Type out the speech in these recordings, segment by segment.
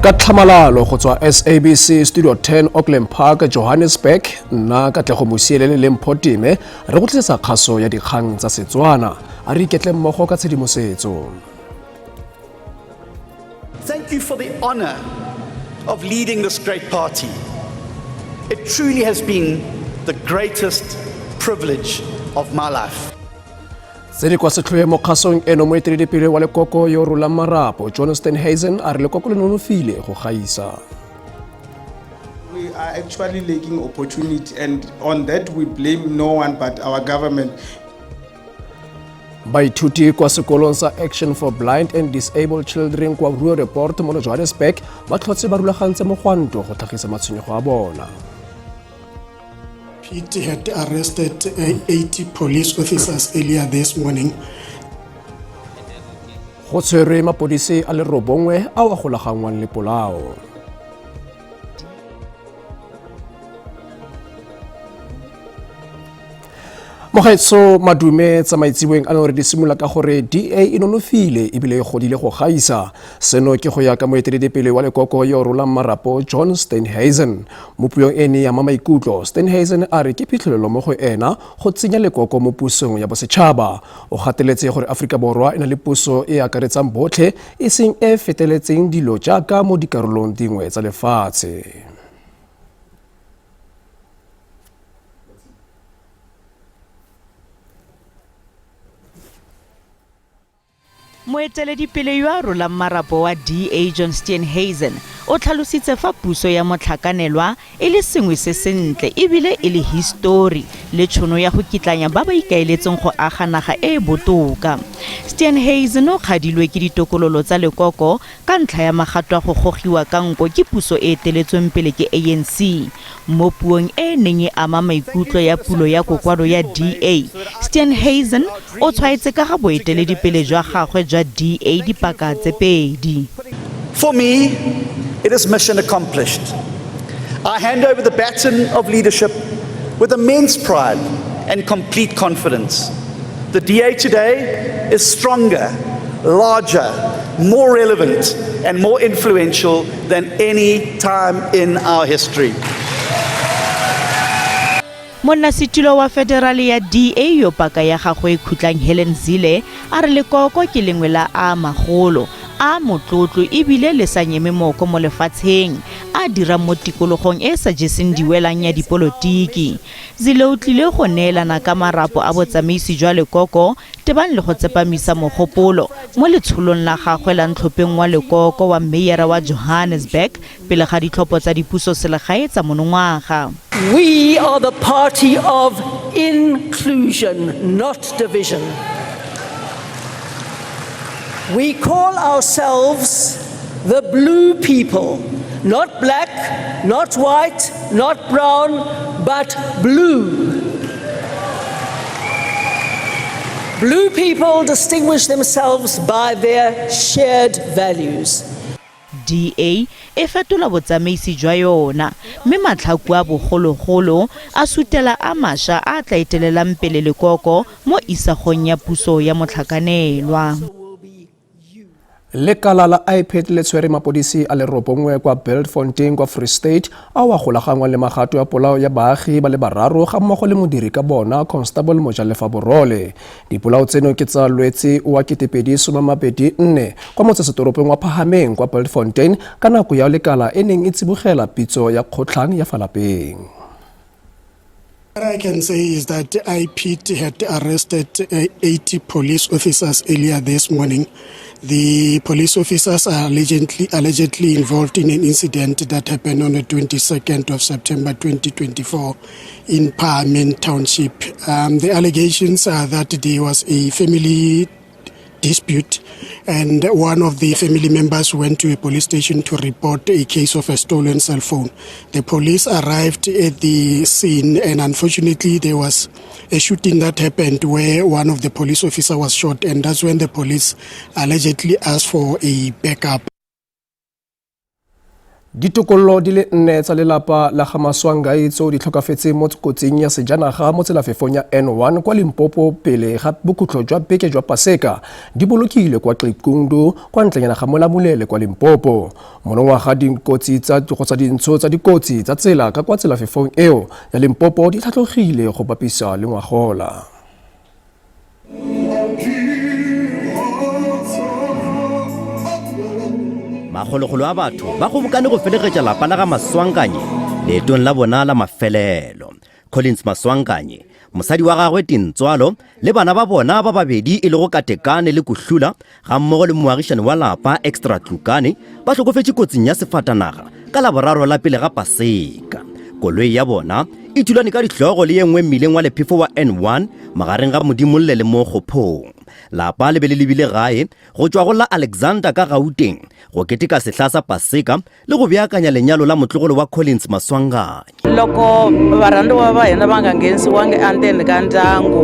Ka tlhamalalo go tswa SABC Studio 10, Auckland Park, Johannesburg, nna Katlego Mosielele le Mpho Time re go tlisetsa kgaso ya dikgang tsa Setswana. A re iketle mmogo ka tshedimosetso. Thank you for the honor of leading this great party. It truly has been the greatest privilege of my life. Tse di kwa setlhoeng mo kgasong eno, moeteledipele wa lekoko yo rolang marapo John Steenhuisen a re lekoko le nonofile go gaisa. We are actually lacking opportunity, and on that we blame no one but our government. Baithuti kwa sekolong sa Action for Blind and Disabled Children kwa Roodepoort mo Johannesburg ba tlhotse ba rulagantse mogwanto go tlhagisa matshwenyego a bona. Pete had arrested 80 police officers earlier this morning. Go tshwerwe mapodisi a le 9 ao a golaganngwang le polao. Mogaetso, madume. Tsa maitseboeng a re di simolola ka gore DA e nonofile ebile e godile go gaisa. Seno ke go ya ka moeteledipele wa lekoko yo rolang marapo John Steenhuisen. Mo puong e ne ya ma maikutlo, Steenhuisen a re ke phitlhelelo mo go ena go tsenya lekoko mo pusong ya bosetšhaba. O gateletse gore Aforika Borwa e na le puso e akaretsang botlhe, e seng e feteletseng dilo jaaka mo dikarolong dingwe tsa lefatshe. Moeteledipele yo a rolang marapo wa DA John Steenhuisen o tlhalositse fa puso ya motlhakanelwa e le sengwe se sentle ebile e le histori le tšhono ya go kitlanya ba ba ikaeletseng go aga naga e e botoka. Steenhuisen o kgadilwe ke ditokololo tsa lekoko ka ntlha ya magato a go gogiwa ka nko ke puso e eteletsweng pele ke ANC. Mo puong e e neng e ama maikutlo ya pulo ya kokwano ya DA, Steenhuisen o tshwaetse ka ga boeteledipele jwa gagwe jwa DA dipaka tse pedi. For me, it is mission accomplished. I hand over the baton of leadership with immense pride and complete confidence. The DA today is stronger, larger, more relevant, and more influential than any time in our history. Monnasetulo wa federale ya DA yo paka ya gagwe e khutlang Helen Zille a re lekoko ke lengwe la a magolo a motlotlo ebile le sa nyeme moko mo lefatsheng a dirang mo tikologong e sa jeseng diwelang ya dipolotiki. Zille o tlile go neelana ka marapo a botsamaisi jwa lekoko tebang le go tsepamisa mogopolo mo letsholong la gagwe la ntlhopheng wa lekoko wa meyara wa Johannesburg pele ga ditlhopho tsa dipuso selegae tsa monongwaga. We are the party of inclusion, not division. We call ourselves the blue people, not black, not white, not brown, but blue. Blue people distinguish themselves by their shared values. DA e fetola botsamaisi jwa yona mme matlhaku a bogologolo a sutela a mašwa a tla etelelang pele lekoko mo isagong ya puso ya motlhakanelwa. Lekala la IPID le tshwere mapodisi a le 9 kwa Bultfontein kwa Free State ao a golaganngwang le magato ya polao ya baagi ba le bararo ga mmogo le modiri ka bona Constable Mojalefa Borole. Dipolao tseno ke tsa Lwetse wa 2024 kwa motsesetoropong wa Phahameng kwa Bultfontein ka nako ya lekala e neng e tsibogela pitso ya kgotlhang ya fa lapeng. What I can say is that IPID had arrested 80 police officers earlier this morning. The police officers are allegedly involved in an incident that happened on the 22nd of September 2024 in Phahameng Township. The allegations are that there was a family dispute and one of the family members went to a police station to report a case of a stolen cell phone. The police arrived at the scene and unfortunately there was a shooting that happened where one of the police officers was shot, and that's when the police allegedly asked for a backup. Ditokololo di le nne tsa lelapa la ga Maswanganyi tseo di tlhokafetseng mo kotsing ya sejanaga mo tselafefong ya N1 kwa Limpopo pele ga bokhutlo jwa beke jwa Paseka di bolokilwe kwa Xikundu kwa ntlenyana ga Molamulele kwa Limpopo. Monongwaga dikotsi tsa kgotsa dintsho tsa dikotsi tsa tsela ka kwa tselafefong eo ya Limpopo di tlhatlogile go bapisa le ngwagola. Makgolokgolo a batho ba kgobokane go felegetša lapa la ga Maswanganyi leetong la bona la mafelelo. Collins Maswanganyi, mosadi wa gagwe Tintswalo le bana ba bona ba babedi e lego Katekane le Kuhlula gammogo le moagišane wa lapa Extra Tlukane ba hlokofetše kotsing ya sefatanaga ka Laboraro la pele ga Paseka. Koloi ya bona e thulane ka dihlogo le ye nngwe mmileng wa lephefo wa N1 magareng ga Modimolle le Mokgophong. Lapa le be le lebile gae go tšwa go la Alexander ka Gauteng go keteka sehla sa Paseka le go beakanya lenyalo la motlogolo wa Collins Maswanganyi. Loko varhandziwa va hina va nga nghenisiwangi endzeni ka ndyangu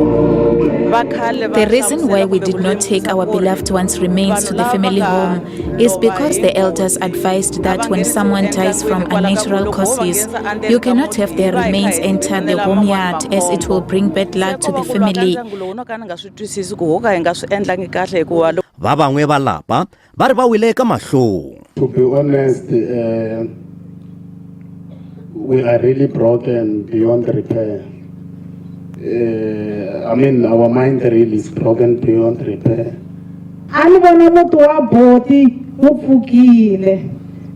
va khale The reason why we did not take our beloved one's remains to the family home is because the elders advised that when someone dies from unnatural causes, you cannot have their remains enter the home yard as it will bring bad luck to the family. Ndyangu lowu no ka ni nga swi twisisi ku ho ka hi nga swi endlangi kahle hikuva Ba bangwe ba lapa ba re ba wele ka mahlong. To be honest, we are really broken beyond repair. I mean, our mind really is broken beyond repair. A ni vona muti wa boti wu pfukile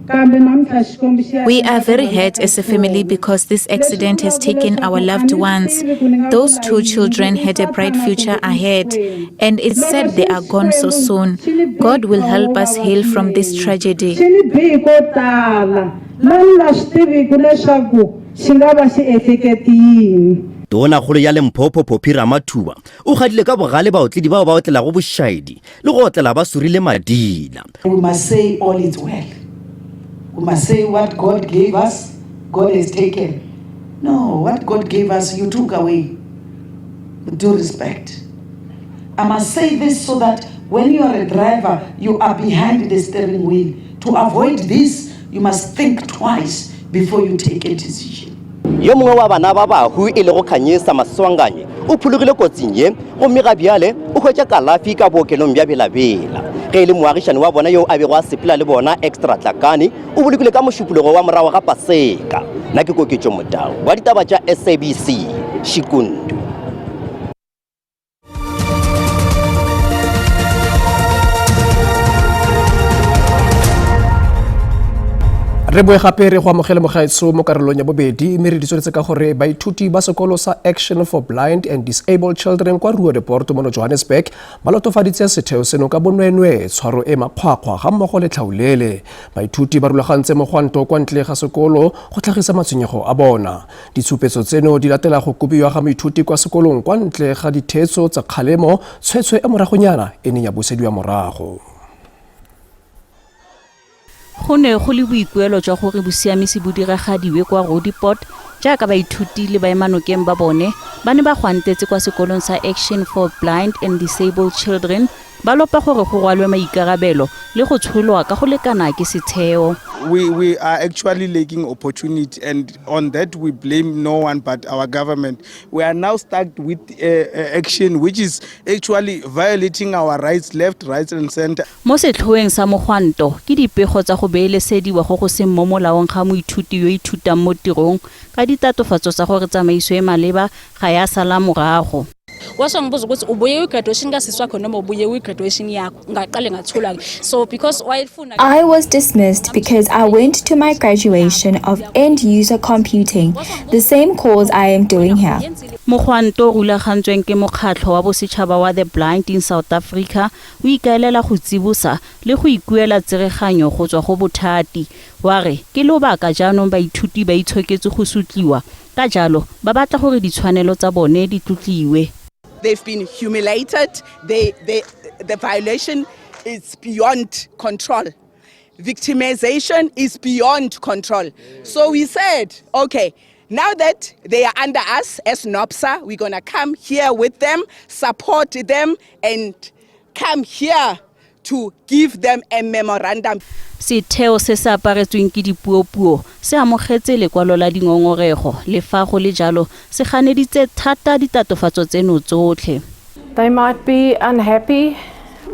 kambe namuntlha Xikwembu xi ya We are very hurt as a family because this accident has taken our loved ones. Those two children had a bright future ahead, and it's sad they are gone so soon. God will help us heal from this tragedy. Xi ni bihi ko tala la ni nga swi tiviku leswaku xi nga va xi ehleketi yini. Tonakgolo ya Limpopo Phophi Ramathuba o kgadile ka bogale baotledi bao ba otlelago bošaedi le go otlela ba surile madila. We must say all is well. We must say what God gave us, God has taken. No, what God gave us, you took away. With due respect. I must say this so that when you are a driver, you are behind the steering wheel. To avoid this, you must think twice before you take a decision. Yo mongwe wa bana ba bahu e lego Khanyisa Maswanganyi o phologile kotsing ye gomme ga bjale o hwetša kalafi ka bookelong bja Belabela. Ge e le moagišani wa bona yo a bego a sepela le bona Extra Tlakane o bolokilwe ka Mošupologo wa morago ga Paseka. Nna ke Koketšo Motau wa ditaba tša SABC, Xikundu. Re boe gape re go amogele mogaetsho mo karolong ya bobedi mme re di tsweletse ka gore baithuti ba sekolo sa Action for Blind and Disabled Children kwa Roodepoort mono Johannesburg ba lotofaditse setheo seno ka bonweenwee, tshwaro e makgwakgwa ga mmogo le tlhaolele. Baithuti ba rulagantse mogwanto kwa ntle ga sekolo go tlhagisa matshwenyego a bona. Ditshupetso tseno di latela go kobiwa ga moithuti kwa sekolong kwa ntle ga dithetso tsa kgalemo, tshwetso e moragonyana e neng ya busediwa morago. Go ne go le boikuelo jwa gore bosiamisi bo diragadiwe kwa Roodepoort jaaka baithuti le baemanokeng ba bone ba ne ba gwantetse kwa sekolong sa Action for Blind and Disabled Children ba lopa gore go rwalwe maikarabelo le go tsholwa ka go lekana ke setheo. We are actually lacking opportunity, and on that we blame no one but our government. We are now stuck with action which is actually violating our rights left, right and center. Mo setlhoeng sa mogwanto ke dipego tsa go beelesediwa go go seng mo molaong ga moithuti yo ithutang mo tirong ka ditatofatso tsa gore tsamaiso e maleba ga ya sala morago. Wasangibuza ukuthi ubuye kwi-graduation kasisi wakho noma ubuye kwi-graduation yakho, ngaqale ngathula-ke, so because wayefuna I was dismissed because I went to my graduation of end user computing, the same course I am doing here. Mogwanto o rulagantsweng ke mokgatlho wa bosetšhaba wa The Blind in South Africa o ikaelela go tsibosa le go ikuela tsereganyo go tswa go bothati wa re ke lobaka jaanong baithuti ba itshoketse go sotliwa ka jalo ba batla gore ditshwanelo tsa bone di tlotliwe. They've been humiliated. The violation is beyond control. Victimization is beyond control. So we said, okay, now that they are under us as NOPSA, we're going to come here with them, support them, and come here to give them a memorandum. Setheo se se aparetsweng ke dipuopuo se amogetse lekwalo la dingongorego, le fa go le jalo se ganeditse thata ditatofatso tseno tsotlhe. They might be unhappy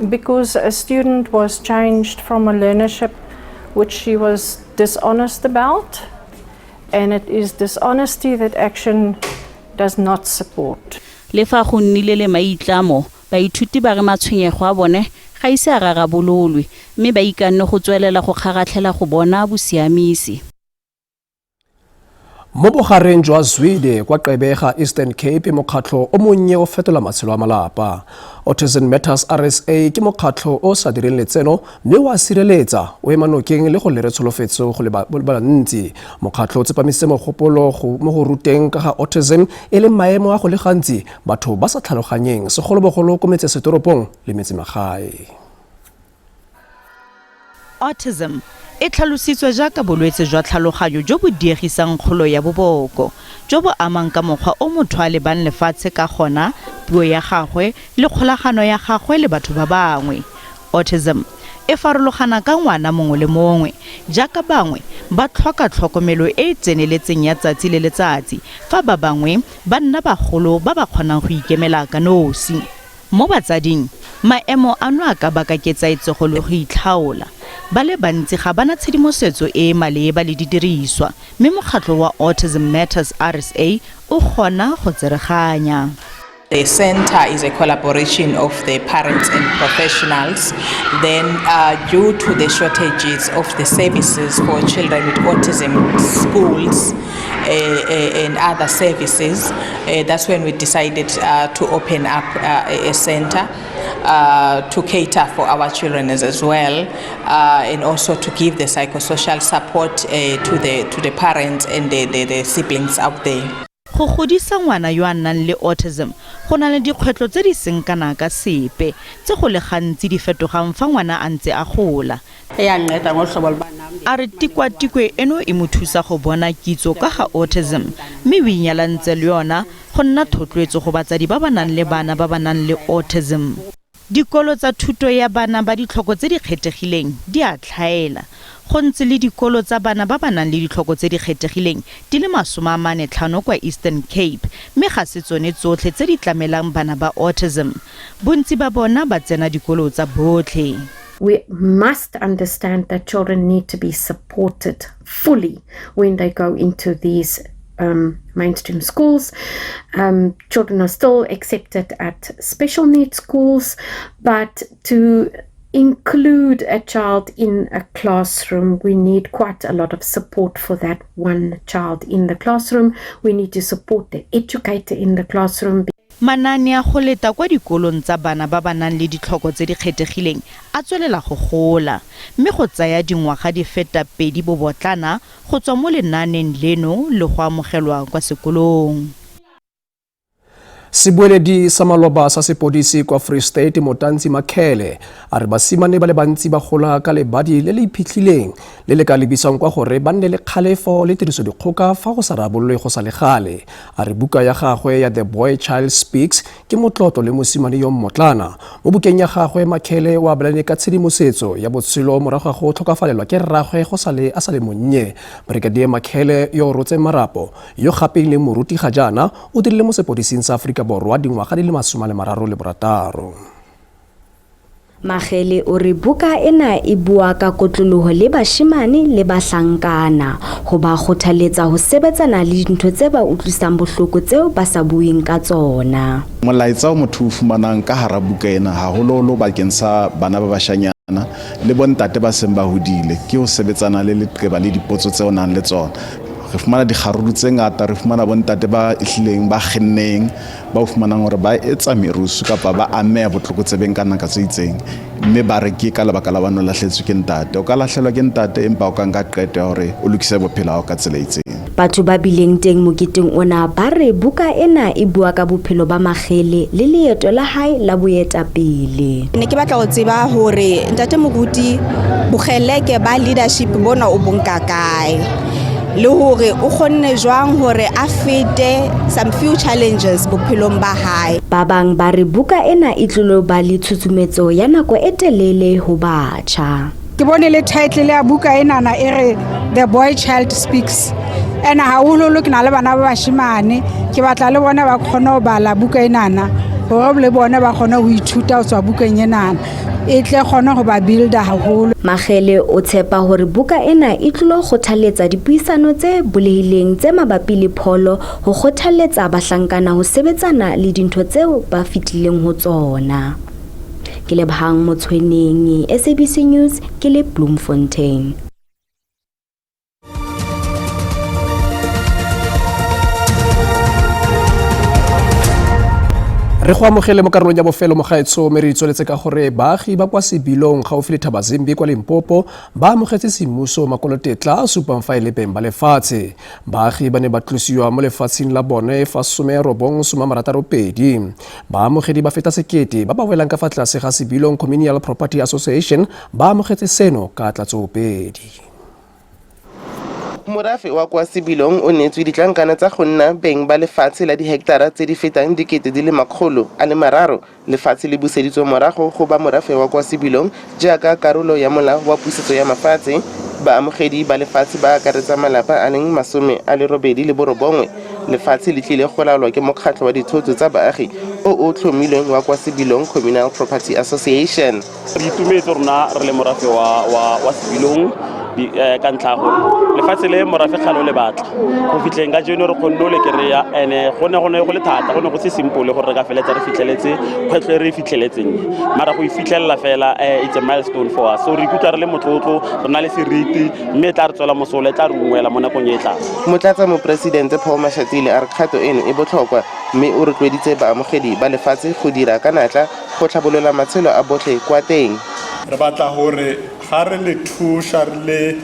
because a student was changed from a learnership which she was dishonest about, and it is dishonesty that action does not support. Le fa go nnile le maitlamo, baithuti ba re matshwenyego a bone ga ise a rarabololwe mme ba ikanne go tswelela go kgaratlhela go bona bosiamisi. Mo bogareng jwa Zwide kwa Gqeberha Eastern Cape mokgatlho o monnye o fetola matshelo a malapa. Autism Matters RSA ke mokgatlho o sa direng letseno mme o a sireletsa, o ema nokeng le go lere tsholofetso go le bantsi. Mokgatlho o tsepamisitse mogopolo mo go ruteng ka ga autism e leng maemo a go le gantsi batho ba sa tlhaloganyeng segolobogolo ko metsesetoropong le metsemagae. Autism e tlhalositswe jaaka bolwetse jwa tlhaloganyo jo bo diegisang kgolo ya boboko, jo bo amang ka mokgwa o motho a lebang lefatshe ka gona, puo ya gagwe le kgolagano ya gagwe le batho ba bangwe. Autism e farologana ka ngwana mongwe le mongwe, jaaka bangwe ba tlhoka tlhokomelo e e tseneletseng ya tsatsi le letsatsi, fa ba bangwe ba nna bagolo ba ba kgonang go ikemela ka nosi. Mo batsading, maemo ano a ka baka ketsaetsego le go itlhaola. Ba le bantsi ga ba na tshedimosetso e e maleba le didiriswa, mme mokgatlho wa Autism Matters RSA o gona go tsereganya. The center is a collaboration of the parents and professionals. Then, due to the shortages of the services for children with autism, schools and other services, that's when we decided to open up a center to cater for our children as well, and also to give the psychosocial support to the parents and the siblings out there. Go godisa ngwana yo a nang le autism go na le dikgwetlho tse di seng kana ka sepe tse go le gantsi di fetogang fa ngwana a ntse a gola. Eyandinceda ngolu hlobo luba nam A re tikwatikwe eno e mo thusa go bona kitso ka ga autism mme o inyalantse le yona go nna thotloetso go batsadi ba ba nang le bana ba ba nang le autism. Dikolo tsa thuto ya bana ba ditlhoko tse di kgethegileng di a tlhaela. Go ntse le dikolo tsa bana ba ba nang le ditlhoko tse di kgethegileng di le 45 kwa Eastern Cape, mme ga se tsone tsotlhe tse di tlamelang bana ba autism. Bontsi ba bona ba tsena dikolo tsa botlhe. We must understand that children need to be supported fully when they go into these mainstream schools. Children are still accepted at special needs schools, but to include a child in a classroom, we need quite a lot of support for that one child in the classroom. We need to support the educator in the classroom. Manane a go leta kwa dikolong tsa bana ba ba nang le ditlhoko tse di kgethegileng a tswelela go gola, mme go tsaya dingwaga di feta 2 bobotlana go tswa mo lenaaneng leno le go amogelwa kwa sekolong. Sebueledi sa maloba sa sepodisi kwa Free State Motantsi Makhele a re basimane ba le bantsi ba gola ka lebadi le le iphitlhileng le le ka lebisang kwa gore ba nne le kgalefo le tirisodikgoka fa go sa rabololwe go sa le gale. A re buka ya gagwe ya The Boy Child Speaks ke motlotlo le mosimane yo mmotlana. Mo bukeng ya gagwe Makhele o abelane ka tshedimosetso ya botshelo morago ga go tlhokafalelwa ke rragwe go sale a sa le monnye. Brigadier Makhele yo o rotseng marapo yo gape e leng moruti ga jaana o dirile mo sepodising sa Aforika Borwa dingwaga di le 36. Magele o re buka ena e bua ka kotloloho le bashemane le bahlankana ho ba kgothaletsa ho sebetsana le dintho tse ba utlwisang bohloko tseo ba sa bueng ka tsona. Molaetsa o motho o fumanang ka hara buka ena haholoholo bakeng sa bana ba bashanyana le bontate ba seng ba hodile ke ho sebetsana le leqeba le dipotso tse o nang le tsona. Re fumana dikgaruru tse ngata, re fumana bontate ba ehlileng ba kgenneng, ba o fumanang hore ba etsa merusu kapa ba ameha botlokotsebeng ka nako tse itseng, mme ba re ke ka lebaka la bano lahletswe ke ntate. O ka lahlelwa ke ntate empa o ka nka qeto ya hore o lokise bophelo hao ka tsela e itseng. Batho ba bileng teng moketeng ona ba re buka ena e bua ka bophelo ba Makhele le leeto la hae la boetapele. Ne ke batla ho tseba hore ntate moruti bokgeleke ba leadership bona o bo nka kae. Le hore o kgonne jwang hore a fete some few challenges bophelong ba hae. Ba bang ba re buka ena e tlilo ba le tshusumetso ya nako e telele ho batjha. Ke bone le title ya buka enana e re The Boy Child Speaks. Ene haholoholo ke na le bana ba bashemane, ke batla le bona ba kgone ho bala buka enana hore le bona ba kgone ho ithuta ho tswa bukeng enana, e tle kgone ho ba builda haholo. Magele o tshepa hore buka ena e tlilo kgothaletsa dipuisano tse bulehileng tse mabapi le pholo ho kgothaletsa bahlankana ho sebetsana le dintho tseo ba fetileng ho tsona. Ke Lebohang Motshweneng, SABC News, ke le Bloemfontein. Re go amogele mo karolong ya bofelo mogaetsho, mme re itsweletse ka gore baagi ba kwa Sebilong gaufi le Thabazimbi kwa Limpopo ba amogetse semmuso makwalotetla a supang fa e le beng ba lefatshe. Baagi ba ne ba tlosiwa mo lefatsheng la bone fa 1962. Baamogedi ba feta 1000 ba ba welang ka fa tlase ga Sebilong Communal Property Association ba amogetse seno ka tlatsoopedi. Morafe wa kwa Sebilong o neetswe ditlankana tsa go nna beng ba lefatshe la dihektara tse di fetang 300,000. Lefatshe le buseditswe morago go ba morafe wa kwa Sebilong jaaka karolo ya molao wa pusetso ya mafatshe. Baamogedi ba lefatshe ba akaretsa malapa a leng 89. Lefatshe le tlile go laolwa ke mokgatlho wa dithoto tsa baagi o o tlhomilweng wa kwa Sebilong Communal Property Association. Re itumetse rona re le morafe wa Sebilong ka ntlha ya gore lefatshe le morafe kgale o le batla go fitlheng ka jeno re kgonne o le kry-a, ene go ne go ne go le thata, go ne go se simple gore re ka feletsa re fitlheletse kgwetlho e re e fitlheletseng, mara go e fitlhelela fela it's a milestone for us. So re ikutlwa re le motlotlo, re na le seriti, mme e tla re tswela mosola, e tla re ungwela mo nakong e e tlang. Motlatsa Moporesidente Paul Mashatile a re kgato eno e botlhokwa mme o rotloeditse baamogedi ba lefatshe go dira ka natla go tlhabolola matshelo a botlhe kwa teng. Re batla gore ga re le thuša re le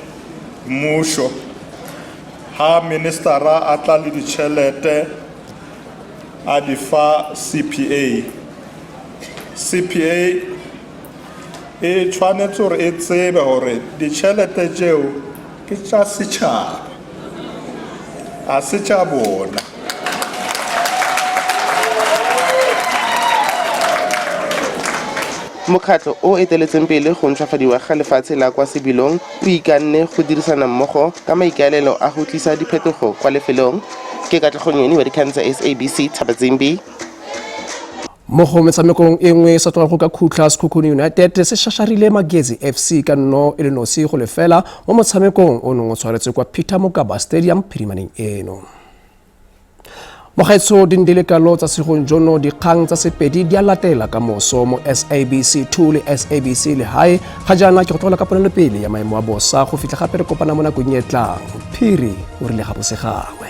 mmušo, ga ministera a tla le ditšhelete a di fa CPA, CPA e tshwanetse gore e tsebe gore ditšhelete tšeo ke tša setšhaba, a se tša bona. Mokgatlho o eteletseng pele go ntšhwafadiwa ga lefatshe la kwa Sebilong o ikanne go dirisana mmogo ka maikaelelo a go tlisa diphetogo kwa lefelong. Ke Katlego Nyoni wa dikgang tsa SABC, Thabazimbi. Mo go metshamekong e nngwe sa tloga go ka khutla, Sekhukhune United se shasharile Magezi FC ka 0 e le 0 mo motshamekong o neng o tshwaretswe kwa Peter Mokaba Stadium phirimaneng eno. Mogaetsho di ndi le kalo tsa segong jono, dikgang tsa Sepedi di a latela ka moso mo SABC 2 le SABC Lehae. Ga jaana ke go tlogela ka ponelopele ya maemo a bosa go fitlha gape re kopana mo nakong e tlang. Phiri o rile ga bosegangwe.